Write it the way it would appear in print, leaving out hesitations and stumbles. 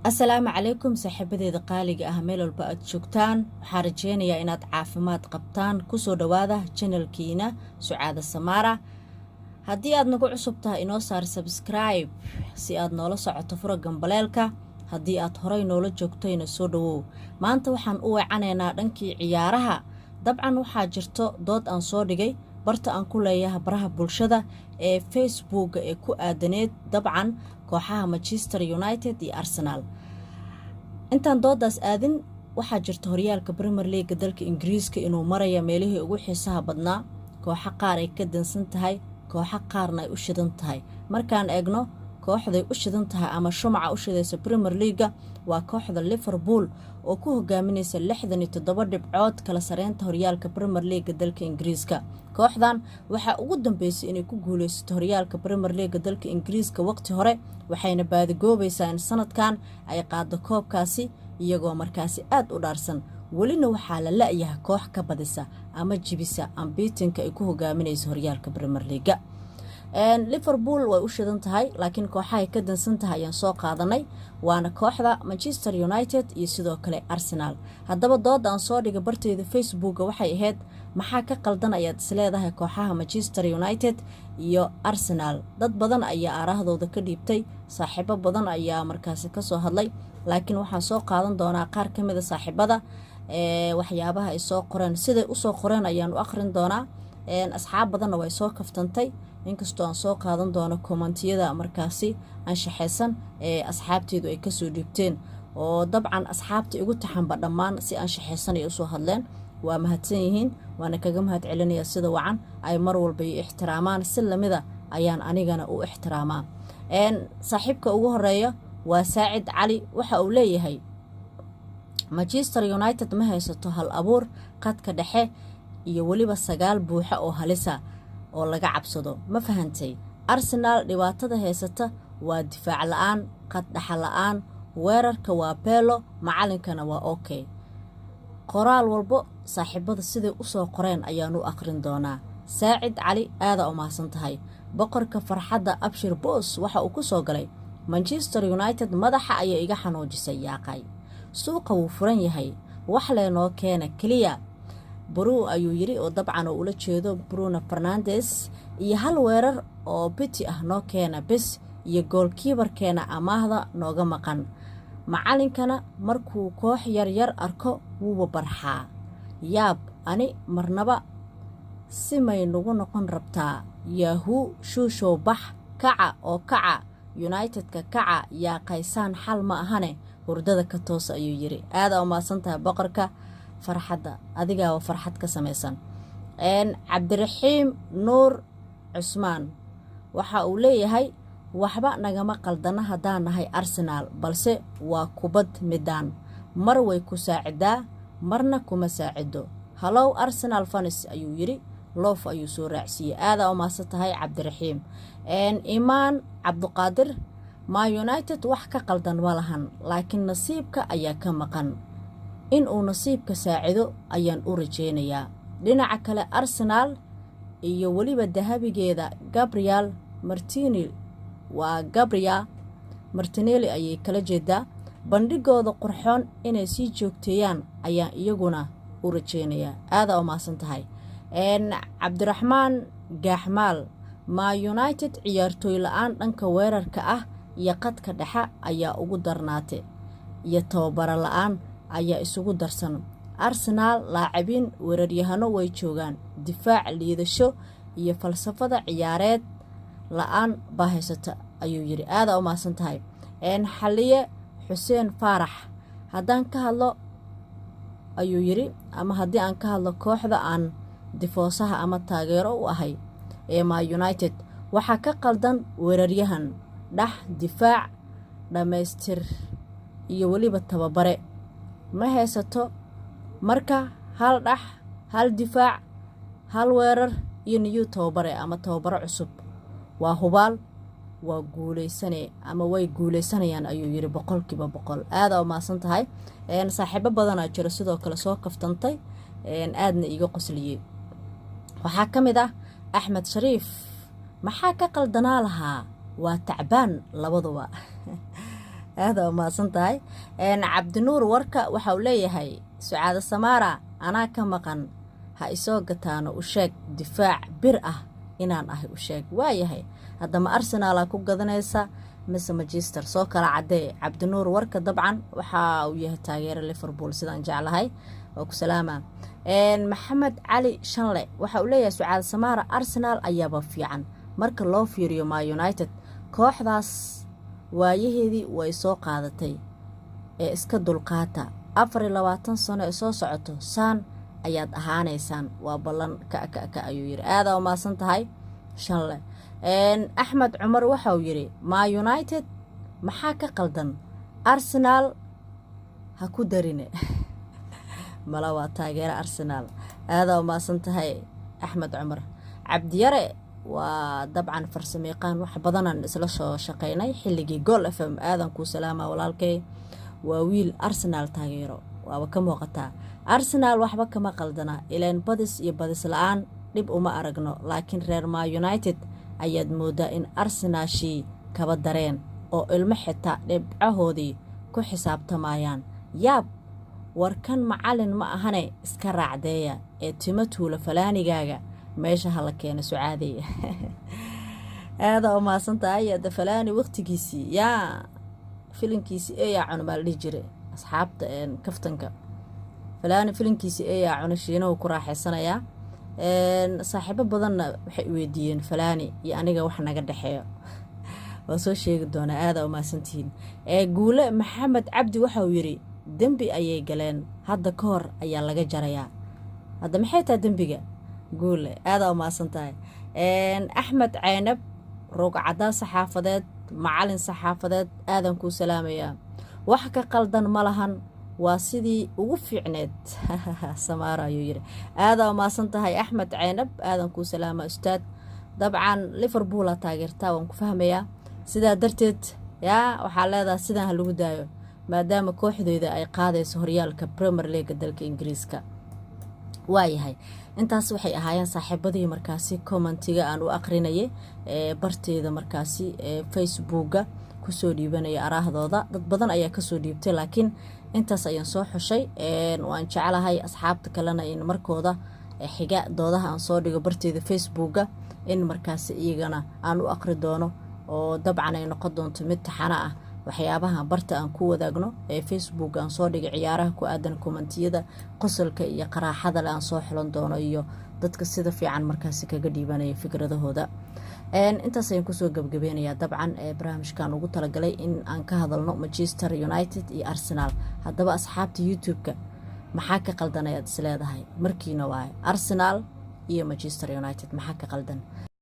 Asalaamu calaykum, saaxiibadeeda qaaliga ah, meel walba aad joogtaan. Waxaan rajeynayaa inaad caafimaad qabtaan. Kusoo dhowaada channelkiina Sucaada Samaara. Haddii aad nagu cusub tahay, inoo saar subscribe si aad noola socoto, fura gambaleelka. Haddii aad horay noola joogtayna, soo dhowow. Maanta waxaan u weecanaynaa dhankii ciyaaraha. Dabcan waxaa jirto dood aan soo dhigay barta aan ku leeyahay baraha bulshada ee Facebooka ee ku aadaneed dabcan kooxaha Manchester United iyo Arsenal. Intaan doodaas aadin, waxaa jirta horyaalka Premier League-ga dalka Ingiriiska inuu maraya meelihii ugu xiisaha badnaa. Kooxo qaar ay ka dansan tahay, kooxo qaarna ay u shidan tahay. Markaan eegno kooxday u shidan tahay ama shumaca u shidaysa Premier League-ga, waa kooxda Liverpool oo ku hogaaminaysa 67 dhibcood kala sareynta horyaalka Premier League-ga dalka Ingiriiska. Kooxdan waxaa ugu dambeysay inay ku guuleysato horyaalka Premier League-ga dalka Ingiriiska waqti hore, waxayna baadigoobaysaa in sanadkan ay qaado koobkaasi, iyagoo markaasi aad u dhaarsan. Welina waxaa la la-yahay koox ka badisa ama jibisa unbeaten-ka ay ku hogaaminaysa horyaalka Premier League-ga. Liverpool way u shidan tahay, laakiin kooxahay ka dansan tahay ayaan soo qaadanay, waana kooxda Manchester United iyo sidoo kale Arsenal. Haddaba dooda aan soo dhigay barteyda Facebooka waxay ahayd: maxaa ka qaldan ayaad isleedahay kooxaha Manchester United iyo Arsenal? Dad badan ayaa aaraahdooda ka dhiibtay, saaxiibo badan ayaa markaasi kasoo hadlay, laakiin waxaan soo qaadan doonaa qaar ka mida saaxiibada waxyaabaha ay soo qoreen. Siday usoo qoreen ayaan u akhrin doonaa. Asxaab badanna way soo kaftantay, inkastoo aan soo qaadan doono comment-iyada markaasi anshaxaysan ee asxaabteedu ay kasoo dhiibteen, oo dabcan asxaabta igu taxanba dhammaan si anshaxaysan ay usoo hadleen. Waa mahadsan yihiin, waana kaga mahad celinaya sida wacan ay mar walba i ixtiraamaan. Si lamida ayaan anigana u ixtiraamaa. Saaxiibka ugu horeeya waa Saacid Cali. Waxa uu leeyahay: Manchester United ma haysato hal abuur qadka dhexe iyo weliba sagaal buuxa oo halisa oo laga cabsado. Ma fahantay? Arsenaal dhibaatada haysata waa difaac la-aan, qad dhexa la-aan, weerarka waa beelo, macalinkana waa okay. Qoraal walbo saaxiibada siday usoo qoreen ayaan u aqrin doonaa. Saacid Cali, aadaa u mahadsan tahay. Boqorka farxadda Abshir Boos waxa uu ku soo galay: Manchester United madaxa ayaa iga xanuujisay yaaqay. Suuqa wuu furan yahay, wax leenoo keena keliya Bru, ayuu yidhi, oo dabcan oo ula jeedo Bruno Fernandes, iyo hal weerar oo biti ah noo keena bes, iyo goalkeeper-keena amaahda nooga maqan. Macalinkana markuu koox yaryar arko wuuba barxaa. Yaab, ani marnaba si may nagu noqon rabtaa. Yahu shuushow, bax, kaca oo kaca, United-ka kaca yaa qaysaan, xal ma ahane hurdada ka toosa, ayuu yidhi. Aadaa umahadsan tahay, boqorka farxadda, adigaa farxad ka samaysan. Cabdiraxiim Nuur Cusmaan waxa uu leeyahay: waxba nagama qaldana haddaan nahay Arsenaal, balse waa kubad midaan, mar way ku saacidaa, marna kuma saacido. Hello Arsenal fans, ayuu yidhi. Love ayuu soo raacsiiyey. Aadaa umahadsan tahay, Cabdiraxiim. Imaan Cabduqaadir: Ma United wax ka qaldan ma lahan, laakiin nasiibka ayaa ka maqan. Inuu nasiibka saacido ayaan u rajeynayaa. Dhinaca kale, Arsenaal iyo weliba dahabigeeda Gabriel Martinelli, waa Gabriel Martinelli ayay kala jeedaa, bandhigooda qurxoon inay sii joogteeyaan ayaan iyaguna u rajeynayaa. Aadaa u mahadsan tahay. Cabdiraxmaan Gaaxmaal: Ma United ciyaartooy la-aan dhanka weerarka ah iyo qadka dhexe ayaa ugu darnaate, iyo tababaro la-aan ayaa isugu darsan. Arsenaal laacabiin weeraryahano way joogaan, difaac liidasho iyo falsafada ciyaareed la-aan baa haysata, ayuu yidhi. Aadaa u mahadsan tahay. Xaliye Xuseen Faarax: haddaan ka hadlo, ayuu yidhi, ama haddii aan ka hadlo kooxda aan difoosaha ama taageero u ahay ee Ma United, waxaa ka qaldan weeraryahan, dhex, difaac dhammaystir iyo weliba tababare ma haysato. Marka hal dhex, hal difaac, hal weerar iyo new tababare ama tababaro cusub, waa hubaal waa guuleysane ama way guuleysanayaan, ayuu yidhi, 100%. Aadaa u mahadsan tahay. Saaxiibo badanaa jiro sidoo kale soo kaftantay, aadna iiga qosliyey. Waxaa ka mid ah Axmed Shariif: maxaa ka qaldanaa lahaa? Waa tacbaan labaduba. Aada umahadsan tahay. Cabdinuur warka waxa uu leeyahay: "Sucaado Samaara anaa ka maqan, ha isoo gataano, u sheeg difaac bir ah inaan ahay, u sheeg." Waayahay, haddama Arsenaalaa ku gadanaysa mise Manchester? Soo kala cadee, Cabdinuur warka. Dabcan waxa uu yahay taageero Liverpool, sidaan jeclahay. Waa ku salaama. Maxamed Cali Shanle waxa uu leeyahay: "Sucaad Samaara, Arsenal ayaaba fiican marka loo fiiriyo Ma United. Kooxdaas waayaheedii way soo qaadatay ee iska dulqaata. 24 sano ee soo socoto saan ayaad ahaanaysaan, waa ballan." Ka ka ka ayuu yidhi. Aadaa umahadsan tahay, Shanle. Axmed Cumar waxa uu yidhi: "Ma United maxaa ka qaldan? Arsenaal ha ku darine." Mala waa taageero Arsenaal. Aadaa umahadsan tahay, Axmed Cumar. Cabdiyare waa dabcan farsamayaqaan, wax badanaan isla soo shaqeynay xilligii Gool FM. Aadan kuu salaama, walaalkay. Waa wiil Arsenaal taageero, waaba ka muuqataa. "Arsenaal waxba kama qaldana, ileen badis iyo badis la-aan dhib uma aragno, laakiin reer Ma United ayaad moodaa in Arsenaashii kaba dareen oo ilmo xitaa dhibcahoodii ku xisaabtamayaan. Yaab, warkan macalin ma ahane, iska raacdeeya ee timo tuula falaanigaaga meesha hala keeno, Sucaadey." Aadaa u mahadsan tahay. Hadda Falaani waqtigiisii yaa filinkiisii eeyaa cuno maa la dhihi jiray, asxaabta kaftanka? Falaani filinkiisii eeyaa cuno, Shiinahu ku raaxaysanayaa. Saaxiibo badanna waxay weydiiyeen Falaani iyo aniga wax naga dhexeeyo. Waa soo sheegi doonaa. Aadaa umahadsantihiin. Guule Maxamed Cabdi waxa uu yidhi: "Dembi ayay galeen, hadda ka hor ayaa laga jarayaa." Hadda maxay tahay dembiga, Guule? Aadaa umahadsan tahay. Axmed Ceynab, rugcaddaa saxaafadeed, macalin saxaafadeed, aadan kuu salaamayaa. "Wax ka qaldan ma lahan, waa sidii ugu fiicneed, Samaaro," ayuu yidhi. Aadaa umahadsan tahay, Axmed Ceynab. Aadan kuu salaama, ustaad. Dabcan Liverpoolaa taageertaa, waan ku fahmayaa. Sidaa darteed yaa waxaa leedahay sidaan ha lagu daayo, maadaama kooxdeyda ay qaadayso horyaalka Premier League-ga dalka Ingiriiska. Waayahay, intaas waxay ahaayeen saaxiibadii markaasi commentiga aan u aqrinayay ee barteeda markaasi ee Facebooka kusoo dhiibanaya araahdooda. Dad badan ayaa kasoo dhiibtay, laakiin intaas ayaan soo xushay. Waan jeclahay asxaabta kalena in markooda xiga doodaha aan soo dhigo barteeda Facebooka in markaasi iyagana aan u aqri doono, oo dabcan ay noqon doonto mid taxano ah waxyaabaha barta aan ku wadaagno ee Facebook aan soo dhigay ciyaaraha ku aadan. Commentiyada qosolka iyo qaraaxada le aan soo xulan doono iyo dadka sida fiican markaasi kaga dhiibanaya fikradahooda. Intaas ayaan kusoo gabgabeynayaa dabcan barnaamijkan ugu talagalay in aan ka hadalno Manchester United iyo Arsenal. Haddaba asxaabta YouTube-ka, maxaa ka qaldan ayaad is leedahay? Markiina waaye, Arsenal iyo Manchester United maxaa ka qaldan?